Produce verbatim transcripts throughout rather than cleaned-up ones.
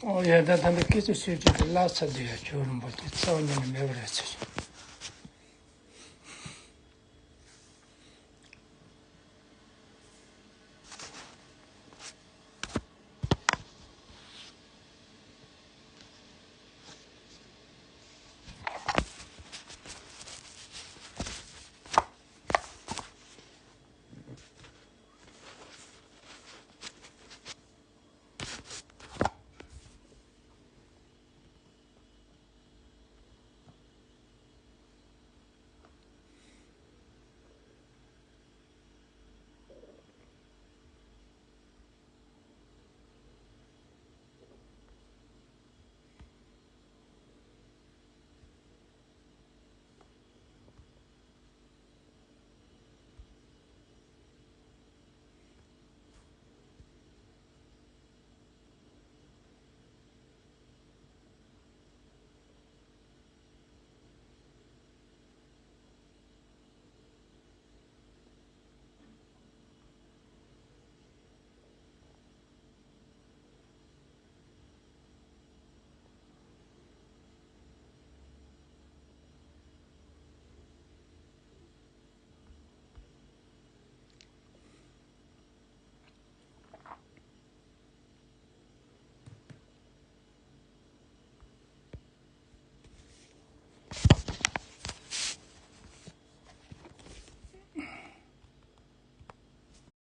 ཨོ་ཡ། ད་ད་འདི་སྐད་ཆ་བཤད་རྒྱུ་དེ་བརླག་ཚར་དུས་ཡ། ཇོ་རིན་པོ་ཆེ་རྩ་བ་ཉིད་ནས་མེད་པ་རེད་ཟེར།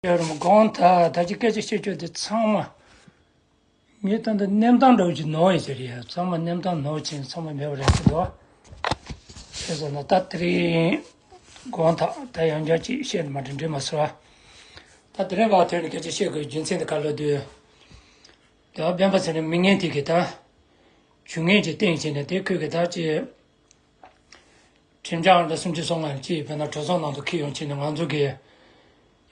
ཡ་རུམ་དགོངས་དག། ད་ཅི་སྐད་ཆ་བཤད་རྒྱུ་དེ་ཚང་མ་ངས་ད་ལྟ་གནས་སྟངས་འདྲ་བོ་ཅིག་ནོར་ཡིན་ཟེར་ཡ། ཚང་མ་གནས་སྟངས་ནོར་ཕྱིན། ཚང་མ་མེད་པ་རེད་ཟེར་འདུག། བྱས་ཙང་ན་ད་དེ་རིང་དགོངས་དག། ད་ཡང་བསྐྱར་ཅིག་བཤད་ན་མ་འགྲིག་འགྲིག་མ་སོང་བ། ད་དེ་རིང་བར་དོན་ནས་སྐད་ཆ་བཤད་དགོས་རྒྱུ་མཚན་དེ་ག་ལ་འདུག། ད་སྤེན་པ་ཚེ་རིང་མི་ངན་དེ་གིས་ད་ཇུས་ངན་ཅིག་བསྟན་བྱས་ནས། དེ་ཁོས་གི་ད་ཅི་ཁྲིམས་འཆར་ཨང་གྲངས་སུམ་ཅུ་སོ་ལྔ་ཅིག་དཔེར་ན་གྲོས་ཚོགས་ནང་དུ་འཁྱེར་ཡོང་བྱས་ནས། ང་ཚོ་གི་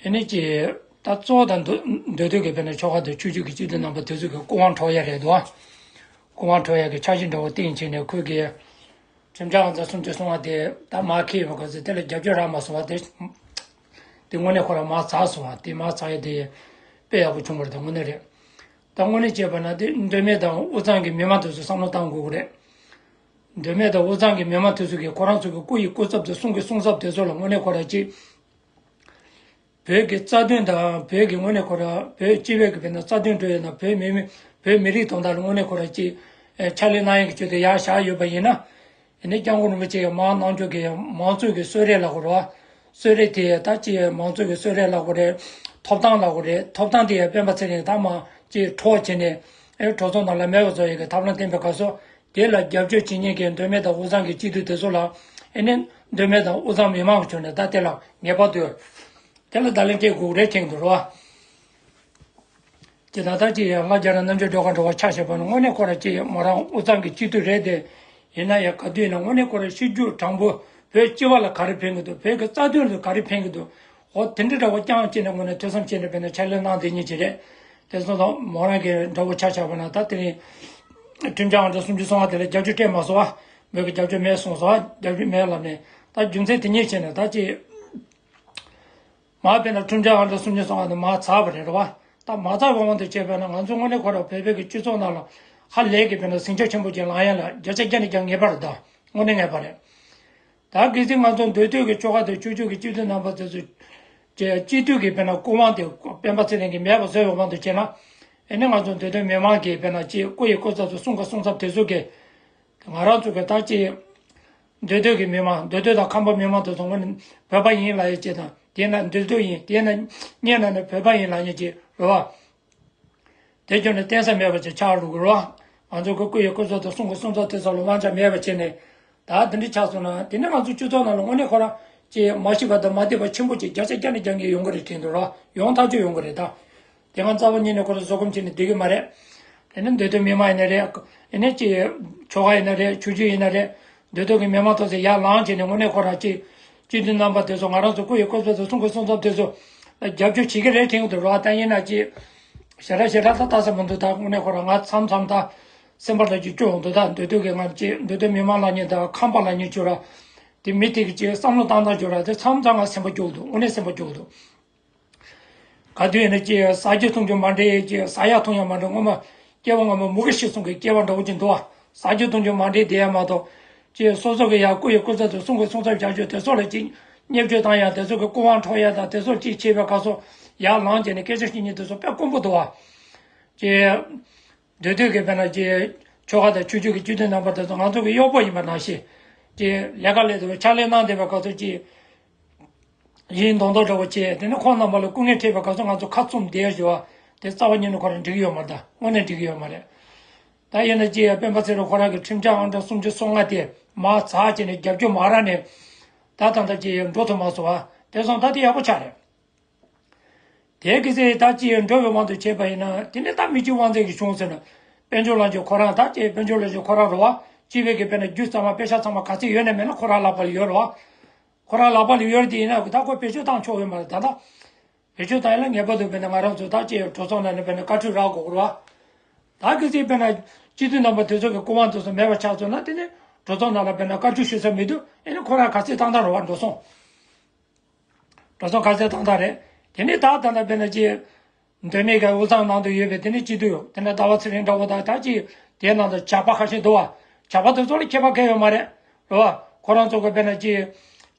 ཨེ་ནི་ཅི་ད་གཙོ་བོ་དང་མདོ་མདོ་སྟོད་ཀྱི་དཔེར་ན་ཆོལ་ཁ་དང་ཆོས་བརྒྱུད་ཀྱི་སྤྱི་འཐུས་རྣམ་པ་དེ་ཚོ་གི་སྐུ་དབང་འཕྲོག་ཡ་རེད་དོ། སྐུ་དབང་འཕྲོག་ཡ་གི་འཆར་གཞི་འདྲ་བོ་བཏིང་བྱས་ནས། ཁོས་གི་ཁྲིམས་འཆར་ཨང་གྲངས་སུམ་ཅུ་སོ་ལྔ་དེ་ད་མར་འཁྱེར་ཡོང་བ་ག་ཚོད་དེ་ལ་རྒྱབ་སྐྱོར་རག་མ་སོང་བ་དེ། དེ་དངོས་གནས་ཁོ་རང་མར་ཚར་སོང་བ། དེ་མར་ཚར་ཡ་དེ་དཔེ་ཡག་པོ་བྱུང་བ་རེད། དེ་དངོས་གནས་རེད། ད་དངོས་གནས་བྱས་པ་ན་དེ་མདོ་སྨད་དང་དབུས་གཙང་གི་མི་མང་དེ་ཚོ་བསམ་བློ་བཏང་དགོས་ཀྱི་རེད། མདོ་སྨད་དང་དབུས་གཙང་གི་མི་མང་དེ་ཚོ་གིས་ཁོ་རང་ཚོ་གི་སྐུ་ཡི་སྐུ་ཚབ་དང་གསུང་གི་གསུང་ཚབ་དེ་ཚོ་ལ་དངོས་གནས་ཁོ་རང་ཅིག་བོད་ཀྱི་རྩ་དོན་དང་། བོད་ཀྱི་དངོས་གནས་ཁོ་རང་བོད་སྤྱི་པའི་གི་དཔེར་ན་རྩ་དོན་སྒྲུབ་ཡ་དང་། བོད་མི་མི་བོད་མི་རིགས་དོན་དག་ལ་དངོས་གནས་ཁོ་རང་ཅིག་ཨེ་ཕྱག་ལས་གནང་ཡ་གི་ཆེད་དུ་ཡར་བཞག་ཡོད་པ་ཡིན་ན། ཨེ་ནི་སྐྱབས་མགོན་རིན་པོ་ཆེ་ཡི་མར་གནང་ཕྱོགས་ཀྱི་མང་གཙོ་གི་གསོལ་རས་ལབ་དགོས་རེད་བ། གསོལ་རས་དེ་ད་ཅི་མང་གཙོ་གི་གསོལ་རས་ལབ་དགོས་རེད། ཐོབ་ཐང་ལབ་དགོས་རེད། ཐོབ་ཐང་དེ་ཡང་སྤེན་པ་ཚེ་རིང་ད་མར་ཅིག་འཕྲོག་བྱས་ནས། ཨེ་གྲོས་ཚོགས་ནང་ལ་མེད་པ་བཟོ་ཡ་གི་ཐབས་ལམ་བསྟན་པའི་སྐབས་སུ། དེ་ལ་རྒྱབ་སྐྱོར་བྱེད་མཁན་གྱི་མདོ་སྨད་དང་དབུས་གཙང་གི་སྤྱི་འཐུས་དེ་ཚོ་ལ། ཨེ་ནི་མདོ་སྨད་དང་དབུས་གཙང་མི་མང་གི་ཕྱོགས་ནས་ད་དེ་ལ་ངེས་པར་དུ་དེ་ལ་བརྡ་ལན་སྤྲད་དགོས་རེད་དྲན་གྱི་འདུག་རོ། ཅེས་ད་ལྟ་ཅིག་ཡང་ལྷ་རྒྱ་ར་རྣམ་དཔྱོད་སྒྲོལ་དཀར་འདྲ་བོ་ཆ་བཞག་པ་ན། དངོས་གནས་ཁོ་རང་ཅིག་མོ་རང་དབུས་གཙང་གི་སྤྱི་འཐུས་རེད་དེ། ཡིན་ན་ཡང་ག་དུས་ཡིན་ན་དངོས་གནས་ཁོ་རང་གཤིས་རྒྱུད་དྲང་པོ། བོད་སྤྱི་པ་ལ་ག་རེ་ཕན་གྱི་འདུག། བོད་ཀྱི་རྩ་དོན་ལ་ག་རེ་ཕན་གྱི་འདུག། འོ་དེ་འདྲ་འདྲ་བོ་རྐྱང་བྱས་ནས་དངོས་གནས་ཐོས་བསམ་བྱས་ནས་དཔེར་ན་ཕྱག་ལས་གནང་བསྡད་མཁན་ཅིག་རེད། དེ་སོང་ཙང་མོ་རང་གི་འདྲ་བོ་ཆ་བཞག་པ་ན། ད་དེ་རིང་ཁྲིམས་འཆར་ཨང་གྲངས་སུམ་ཅུ་སོ་ལྔ་དེ་ལ་རྒྱབ་སྐྱོར་སྤྲད་མ་སོང་བ། བོད་ཀྱི་རྒྱབ་སྐྱོར་མེད་སོང་སོང་བ། རྒྱབ་སྐྱོར་མེད་ལབ་ནས། ད་རྒྱུ་མཚན་དེ་ཉིད་བྱས་ནས་ད་ཅིག་མར་དཔེར་ན་ཁྲིམས་འཆར་ཨང་གྲངས་སུམ་ཅུ་སོ་ལྔ་དེ་མར་ཚར་བ་རེད་རེད་བ། ད་མ་ཚར་བའི་དབང་དུ་བྱས་པ་ན། ང་ཚོ་དངོས་གནས་ཁོ་རང་བོད་པའི་གི་སྤྱི་ཚོགས་ནང་ལ་ཧ་ལས་ཀྱི་དཔེར་ན་ཟིང་ཆ་ཆེན་པོ་ཅིག་ལངས་ཡ་ལ་བརྒྱ་ཆ་བརྒྱ་ནས་བརྒྱ་ངེས་པར་དུ། དངོས་གནས་ངེས་པ་རེད། ད་གལ་སྲིད་ང་ཚོ་མདོ་སྟོད་ཀྱི་ཆོལ་ཁ་དང་ཆོས་བརྒྱུད་ཀྱི་སྤྱི་འཐུས་རྣམ་པ་དེ་ཚོ་ཀྱི་སྤྱི་འཐུས་ཀྱི་དཔེར་ན་སྐུ་དབང་དེ་སྤེན་པ་ཚེ་རིང་གིས་མེད་པ་བཟོས་པའི་དབང་དུ་བྱས་ན། ཨེ་ནི་ང་ཚོ་མདོ་སྟོད་མི་མང་གིས་དཔེར་ན་ཅིག་སྐུ་ཡི་སྐུ་ཚབ་དང་གསུང་གི་གསུང་ཚབ་དེ་ཚོ་གིས། ང་རང་ཚོ་གི་ད་ཅིག་མདོ་སྟོད་ཀྱི་མི་མང་། མདོ་སྟོད་དང་ཁམས་པ་མི་མང་དེ་ཚོ་དངོས་གནས་བོད་པ་ཡིན་ལབ་ཡ་ཅིག་དང་། དེ་ན་མདོ་སྟོད་ཡིན། དེ་ན་སྔོན་ན་ནི་བོད་པ་ཡིན་ལབ་མཁན་ཅིག་རེད་བ། དེ་ཁྱོན་ནས་བརྟེན་ས་མེད་པ་ཅིག་ཆགས་འགྲོ་གི་རེད་བ། ང་ཚོ་གི་སྐུ་ཡི་སྐུ་ཚབ་དང་གསུང་གི་གསུང་ཚབ་དེ་ཚོ་ལ་དབང་ཆ་མེད་པ་བྱས་ནས། ད་དེ་འདྲ་ཆགས་སོང་ན། དེ་ནི་ང་ཚོ་སྤྱི་ཚོགས་ནང་ལ་དངོས་གནས་ཁོ་རང་ཅིག་མ་ཤེས་པ་དང་མ་བདེ་བ་ཆེན་པོ་ཅིག་བརྒྱ་ཆ་བརྒྱ་ནས་བརྒྱ་ངེས་ཡོང་གི་རེད་དྲན་འདུག་ར། ཡོང་ཐག་ཆོད་ཡོང་གི་རེད་ད། དེ་ང་རྩ་བ་ཉིད་ནས་ཁོ་ཚོ་བཟོད་སྒོམ་བྱས་ནས་བསྡད་ཀྱི་མ་རེད། དེ་ནི་མདོ་སྟོད་མི་མང་ཡིན་ན་རེད། ཨེ་ནི་ཅིག་ཆོལ་ཁ་ཡིན་ན་རེད། ཆོས་བརྒྱུད་ཡིན་ན་རེད། མདོ་སྟོད་ཀྱི་མི་མང་ཐོག་ཚད་ཡར་ལངས་བྱས་ནས། དངོས་གནས་ཁོ་རང་ཅིག་སྤྱི་འཐུས་རྣམ་པ་དེ་ཚོ། ང་རང་ཚོ་སྐུ་ཡི་སྐུ་ཚབ་དང་གསུང་གི་གསུང་ཚབ་དེ་ཚོ་ལ་རྒྱབ་སྐྱོར་བྱེད་ཀྱི་རེད་དྲན་གྱི་འདུག་ར། ད་ཡིན་ན་ཅིག་ཞེ་དྲག་ཞེ་དྲག་ད་ལྟ་ས་མི་འདུག། ད་དངོས་གནས་ཁོ་རང་ང་མཚམས་མཚམས་ད་སེམས་པ་ལ་ཅིག་སྐྱོ་ཡོང་འདུག། ད་མདོ་སྟོད་ཀྱི་ང་ཅིག་མདོ་སྟོད་མི་མང་ལབ་མཁན་དང་ཁམས་པ་ལབ་མཁན་ཅིག་ཡོད་ར། དེ་མི་དེ་གི་ཅིག་བསམ་བློ་བཏང་སྟངས་ཅིག་ཡོད་ར། དེ་མཚམས་མཚམས་ང་སེམས་པ་སྐྱོ་གི་འདུག། དངོས་གནས་སེམས་པ་སྐྱོ་གི་འདུག། ག་དུས་ཡིན་ན་ཅིག་ཟ་རྒྱུ་འཐུང་རྒྱུ་མ་འདྲ་ཡས། ཅིག་ཟ་ཡག་འཐུང་ཡག་མ་འདྲ། སྔོན་མ་ སྐྱེ་བ་སྔ་མ་མུ་གེ་ཞིག་གསུང་གི་སྐྱེ་བ་འདྲ་བོ་ཅིག་འདུག་བ། ཟ་རྒྱུ་འཐུང་རྒྱུ་མ་འགྲིག་བསྡད་ཡ་མ་གཏོགས། ཅེས་སོ་སོ་གི་ཡ་སྐུ་ཡི་སྐུ་ཚབ་དང་གསུང་གི་གསུང་ཚབ་བྱ་རྒྱུ་དེ་ཚོ་ལ་ཅིག་བརྙས་བཅོས་བཏང་ཡ་དེ་ཚོ་གི་སྐུ་དབང་འཕྲོག་ཡ་དང་དེ་ཚོ་ཅིག་བྱེད་པའི་སྐབས་སུ་ཡར་ལངས་བྱས་ནས་སྐད་ཆ་བཤད་མཁན་དེ་ཚོ་དཔེ་དཀོན་པོ་འདུག་བ། ཅེས། འདུས་སྡོད་ཀྱི་དཔེར་ན་ཅེས་ཆོལ་ཁ་དང་ཆོས་བརྒྱུད་ཀྱི་སྤྱི་འཐུས་རྣམ་པ་དེ་ཚོ་ང་ཚོ་གི་གཡོག་པོ་ཡིན་པ་ནང་བཞིན། ཅེས་ལས་ཀ་ལས་དེ་བས་ཕྱག་ལས་གནང་བསྡད་པའི་སྐབས་སུ་ཅེས། ཡིན་མདོག་མདོག་འདྲ་བོ་བྱས་དེ་ནི་ཁོང་རྣམ་པ་ལ་སྐུ་ངལ་འཕྲད་པའི་སྐབས་སུ་ང་ཚོ་ཁ་བཙུམ་བསྡད་ཞུ་བ་དེ་རྩ་བ་ཉིད་ནས་ཁོ་རང་འགྲིག་གི་ཡོད་མ་རེད་ད། དངོས་གནས་འགྲིག་གི་ཡོད་མ་རེད། ད་ཡིན་ན་ཅི་ཡང་སྤེན་པ་ཚེ་རིང་ཁོ་རང་གི་ཁྲིམས་འཆར་ཨང་གྲངས་སུམ་ཅུ་སོ་ལྔ་དེ་མར་ཚར་བྱས་ནས་རྒྱབ་སྐྱོར་མ་རག་ནས་ད་ད་ལྟ་ཅི་ཡང་འགྲོ་ཐུབ་མ་སོང་བ་དེ་སོང་ད་དེ་ཡག་པོ་ཆགས་རེད། དེ་གི་ཚེ་ད་ཅི་ཡང་འགྲོ་བའི་དབང་དུ་བྱས་པ་ཡིན་ན་དེ་ནི་ད་མི་གཅིག་དབང་འཛིན་གྱི་གཞུང་ཟེར་ན་དཔལ་འབྱོར་ལགས་ཀྱི་ཁོ་རང་ད་ཅི་དཔལ་འབྱོར་ལགས་ཀྱི་ཁོ་རང་རེད་བ། སྤྱི་པའི་གི་དཔེར་ན་རྒྱུ་ཚང་མ་པེ་ཤག་ཚང་མ་ག་ཚོད་ཡོད་ན་མེད་ན་ཁོ་རང་ལག་པ་ལ་ཡོད་རེད་བ། ཁོ་རང་ལག་པ་ལ་ཡོད་དེ་ཡིན་ན་ད་ཁོ་བེད་སྤྱོད་བཏང་ཆོག་ཡོད་མ་རེད་ད་ལྟ། བེད་སྤྱོད་བཏང་ཡིན་ན་ངེས་པར་དུ་དཔེར་ན་ང་རང་ཚོ་ད་ཅེས་གྲོས་ཚོགས་ནང་ནས་དཔེར་ན་བཀའ་འཁྲོལ་རག་དགོས་རེད་བ། ད་གི་ཚེ་དཔེར་ན་སྤྱི་འཐུས་རྣམ་པ་དེ་ཚོ་གི་སྐུ་དབང་དེ་ཚོ་མེད་པ་ཆགས་སོང་ན་དེ་ནི་གྲོས་ཚོགས་ནང་ལ་དཔེར་ན་བཀའ་འཁྲོལ་ཞུ་ས་མི་འདུག་ཨེ་ནི་ཁོ་རང་ག་ཚོད་བཏང་བཏང་རེད་བ་འགྲོ་སོང་། གྲོས་ཚོགས་ག་ཚོད་བཏང་བཏང་རེད། དེ་ནི་ད་ད་ལྟ་དཔེར་ན་ཅེས། མདོ་སྨད་ཀྱི་དབུས་གཙང་ནང་དུ་ཡོད་པའི་དེ་ནི་སྤྱི་འཐུས་དེ་ནི་ཟླ་བ་ཚེ་རིང་འདྲ་བོ་དང་ད་ཅི་དེའི་ནང་དུ་ཇག་པ་ཁ་ཤས་འདུག་བ། ཇག་པ་དེ་ཚོ་ལ་ཁྱད་པར་གང་ཡོད་མ་རེད། རེད་བ། ཁོ་རང་ཚོ་གི་དཔེར་ན་ཅི།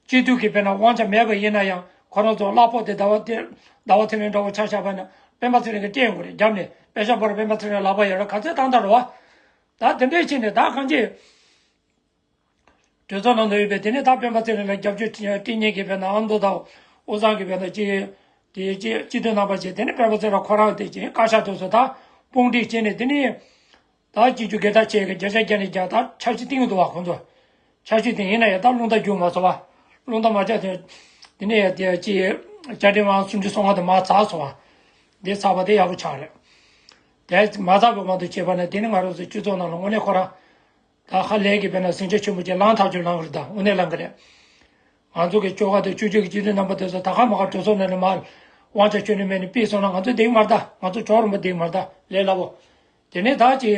སྤྱི་འཐུས་ཀྱི་དཔེར་ན་དབང་ཆ་མེད་པ་ཡིན་ན་ཡང་ཁོ་རང་ཚོ་གླ་ཕོགས་དེ་ཟླ་བ་དེ་ཟླ་བ་ཚེ་རིང་འདྲ་བོ་ཆ་བཞག་པ་ན་སྤེན་པ་ཚེ་རིང་གི་སྤྲད་ཡོང་གི་རེད་རྒྱབ་ནས་པེ་ཤག་པོ་ར་སྤེན་པ་ཚེ་རིང་ལག་པ་ཡོད་ར་ག་ཚོད་བཏང་བཏང་རེད་བ། ད་དེ་འདྲས་བྱས་ནས་ད་གང་ཅི། གྲོས་ཚོགས་ནང་དུ་ཡོད་པའི་དེ་ནས་ད་སྤེན་པ་ཚེ་རིང་ལ་རྒྱབ་སྐྱོར་སྤྲད་མཁན་གྱི་དཔེར་ན་ཨ་མདོ་དང་དབུས་གཙང་གི་དཔེར་ན་ཅི། དེ་ཅི་སྤྱི་འཐུས་རྣམ་པ་བྱས་དེ་ནས་སྤེན་པ་ཚེ་རིང་ཁོ་རང་དེ་ཅི་བཀའ་ཤག་དེ་ཚོ་ད་དཔུང་སྒྲིག་བྱས་ནས་དེ་ནས་ད་སྤྱི་རྒྱུ་སྒེར་བདག་བྱས་ཀྱི་བརྒྱ་ཆ་བརྒྱ་ནས་བརྒྱ་ད་འཆར་གཞི་བཏིང་གི་འདུག་བ་ཁོང་ཚོ། འཆར་གཞི་དེ་ཡིན་ན་ཡང་ད་རླུང་རྟ་རྒྱུག་མ་སོང་བ། རླུང་རྟ་མ་ཆག་དེ་དེ་ནས་ཡང་དེ་ཅི་བཅའ་ཁྲིམས་ཨང་སུམ་ཅུ་སོ་ལྔ་དེ་མར་ཚར་སོང་བ། དེ་ཚར་བ་དེ་ཡག་པོ་ཆགས་རེད། དེ་མ་ཚར་བའི་དབང་དུ་བྱས་པ་ན་དེ་ནི་ང་རང་ཚོའི་སྤྱི་ཚོགས་ནང་ལ་དངོས་གནས་ཁོ་རང་། ད་ཧ་ལས་ཀྱི་དཔེར་ན་ཟིང་ཆ་ཆེན་པོ་ཅིག་ལངས་ཐག་ཆོད་ལངས་ཀྱི་རེད་ད་དངོས་གནས་ལངས་ཀྱི་རེད། ང་ཚོ་གི་ཆོལ་ཁ་དང་ཆོས་བརྒྱུད་ཀྱི་སྤྱི་འཐུས་རྣམ་པ་དེ་ཚོ་ད་ག་མ་ག་གྲོས་ཚོགས་ནང་ནས་མར་དབང་ཆ་ཁྱོན་ནས་མེད་ནས་ཕུད་སོང་ན་ང་ཚོ་བསྡད་ཀྱི་མ་རེད་ད། ང་ཚོ་ཇོ་རིན་པོ་བསྡད་ཀྱི་མ་རེད་ད་ལས་སླ་པོ། དེ་ནས་ད་ཅི།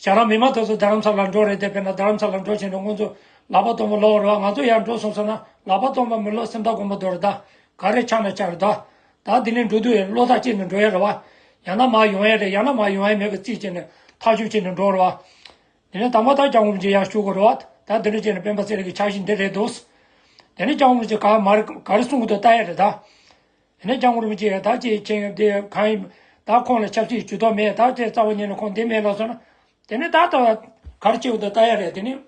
ཞྭ་ར་མི་མང་དེ་ཚོ་རྡ་རམ་ས་ལ་འགྲོ་རེད་དེ་དཔེར་ན་རྡ་རམ་ས་ལ་འགྲོ་བྱས་ནས་ཁོང་ཚོ་ལག་པ་སྟོང་པ་ལོག་རེད་བ། ང་ཚོ་ཡར་འགྲོ་སོང་ཟེར་ན་ལག་པ་སྟོང་པ་མི་ལོག་སེམས་ཐག་གོང་མ་རྡོ་རེད་ད། ག་རེ་ཆགས་ན་ཆགས་རེད་ད། ད་དེ་ནས་འགྲོ་དུས་བློ་ཐག་བཅད་ནས་འགྲོ་ཡ་རེད་བ། ཡང་ན་མར་ཡོང་ཡ་རེད་ཡང་ན་མར་ཡོང་ཡ་མེད་པའི་རྩིས་བྱས་ནས་ཐག་གཅོད་བྱས་ནས་འགྲོ་རེད་བ། དེ་ནས་དང་པོ་ད་སྐྱབས་མགོན་རིན་པོ་ཆེ་ཡར་ཞུ་དགོས་རེད་བ། ད་དེ་འདྲ་བྱས་ནས་སྤེན་པ་ཚེ་རིང་གི་འཆར་གཞི་འདི་རེད་འདུག་དེ་ནས་སྐྱབས་མགོན་རིན་པོ་ཆེ་ག་མར་ག་རེ་གསུང་གི་འདུག་ལྟ་ཡ་རེད་ད། དེ་ནས་སྐྱབས་མགོན་རིན་པོ་ཆེ་ད་ཅི་བྱེད་ཡོད་དེ་གང་ཡིན། ད་ཁོང་ལ་ཆབ་སྲིད་ཇུས་གཏོགས་མེད་ད་དེ་རྩ་བ་ཉིད་ནས་ཁོང་འདི་མེད་ལབ་སོང་ན། དེ་ནས་ད་ལྟ་ག་རེ་བྱེད་དགོས་འདུག་ལྟ་ཡ་རེད་དེ་ནས།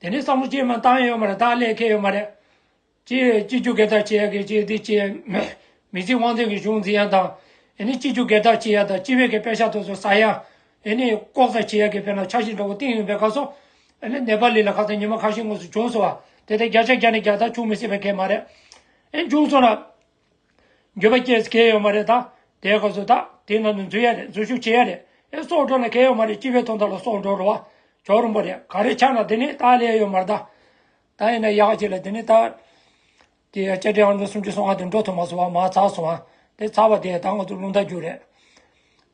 དེ་ནས་བསམ་བློ་ཅི་མ་བཏང་ཡོད་མ་རེད་ད་ལས་ཁེལ་ཡོད་མ་རེད། ཅི་སྤྱི་རྒྱུ་སྒེར་བདག་བྱེད་ཡག་གི་ཅི་དེ་ཅི། མི་ཚེ་དབང་འཛིན་གྱི་གཞུང་འཛིན་ཡག་དང་། ཨེ་ནི་སྤྱི་རྒྱུ་སྒེར་བདག་བྱེད་ཡག་དང་སྤྱི་པའི་གི་པེ་ཤག་དེ་ཚོ་ཟ་ཡག་ཨེ་ནི་ལྐོག་ཟ་བྱེད་ཡག་གི་དཔེར་ན་འཆར་གཞི་འདྲ་བོ་བཏིང་ཡོད་པའི་སྐབས་སུ། ཨེ་ནི་ནེ་པ་ལི་ལ་ཁ་སང་ཉི་མ་ཁ་ཤས་སྔོན་སུ་བྱུང་སོང་བ། དེ་དེ་བརྒྱ་ཆ་བརྒྱ་ནས་བརྒྱ་ད་བྱུང་མི་སྲིད་པ་གལ་མ་རེད། ཨེ་བྱུང་སོང་ན། འགྱོད་པ་སྐྱེས་སུ་གལ་ཡོད་མ་རེད་ད། དེའི་སྐབས་སུ་ད་དེའི་ནང་དུ་འཛུལ་ཡ་རེད་འཛུལ་ཞུགས་བྱེད་ཡ་རེད། ཨེ་སྲོག་འགྲོ་ན་གལ་ཡོད་མ་རེད་སྤྱི་པའི་དོན་དག་ལ་སྲོག་འགྲོ་རེད་བ། ཇོ་རིན་པོ་རེད་ག་རེ་ཆགས་ན་དེ་ནི་ད་ལས་ཡོད་མ་རེད་ད། ད་ཡིན་ན་ཡག་ཅིག་ལ་དེ་ནི་ད། དེ་ཡ་བཅའ་ཁྲིམས་ཨང་གྲངས་སུམ་ཅུ་སོ་ལྔ་དེ་འགྲོ་ཐུབ་མ་སོང་བ་མ་ཚར་སོང་བ། དེ་ཚར་བ་དེ་ད་ང་ཚོ་རླུང་རྟ་རྒྱུག་རེད།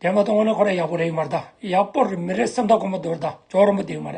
དེ་མ་གཏོགས་དངོས་གནས་ཁོ་རང་ཡག་པོ་རེད་ཡོད་མ་རེད་ད། ཡག་པོ་རེད་མི་རེད་སེམས་ཐག་གོང་མ་རྡོ་རེད་ད་ཇོ་རིན་པོ་དེ་ཡོད་མ་རེད།